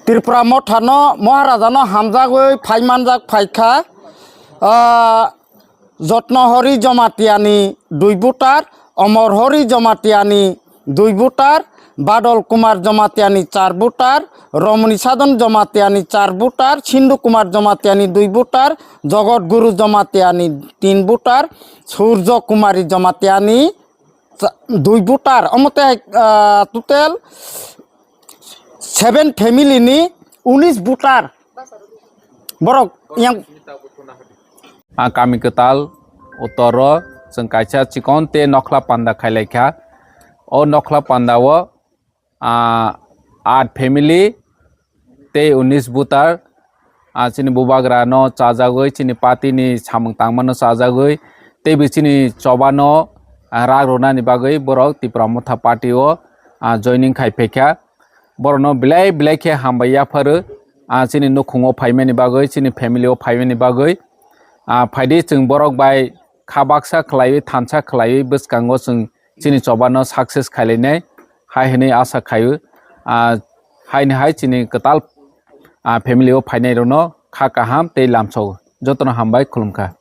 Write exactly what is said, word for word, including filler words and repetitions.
Tripura Motha no Maharaja no hamjagwi phaimanjak phaikha. Ah, Jotno Hori Jamatia ni dui voter, Omor Hori Jamatia ni dui voter, Badol Kumar Jamatia ni char voter, Romoni Sadon Jamatia ni char voter, Sindhu Kumar Jamatia ni dui voter, Jogot Guru Jamatia ni tin voter, Surjo Kumari Jamatia ni cha-, dui voter. Omo tei, ah, total seven family ni unis voter. Borok yang A kami kwtal uttor o chwng kaisa chikon te nokhla panda khailai kha. O nokhla panda o, a, aat family tei unis voter, a, chini bubagra no chajagwi, chini party ni samung tangma no chajagwi, tei bo chini choba no, a, rak rwnani bagwi borok Tipra Motha party o, a, joining khai phaikha. Borokno belai belai khe hambai yapharo, ah, chini nukhungo phaimani bagwi, chini family o phaimani bagwi. Ah, phaidi chwng borok bai kha baksa khlaiwi, thansa khlaiwi bwskango chwng chini chobano success khailainai hai hwnwi asa khaio. Ah, haini hai chini kwtal, ah, family o phainairokno kha kaham tei lamsao. Jotono hambai, khulumkha.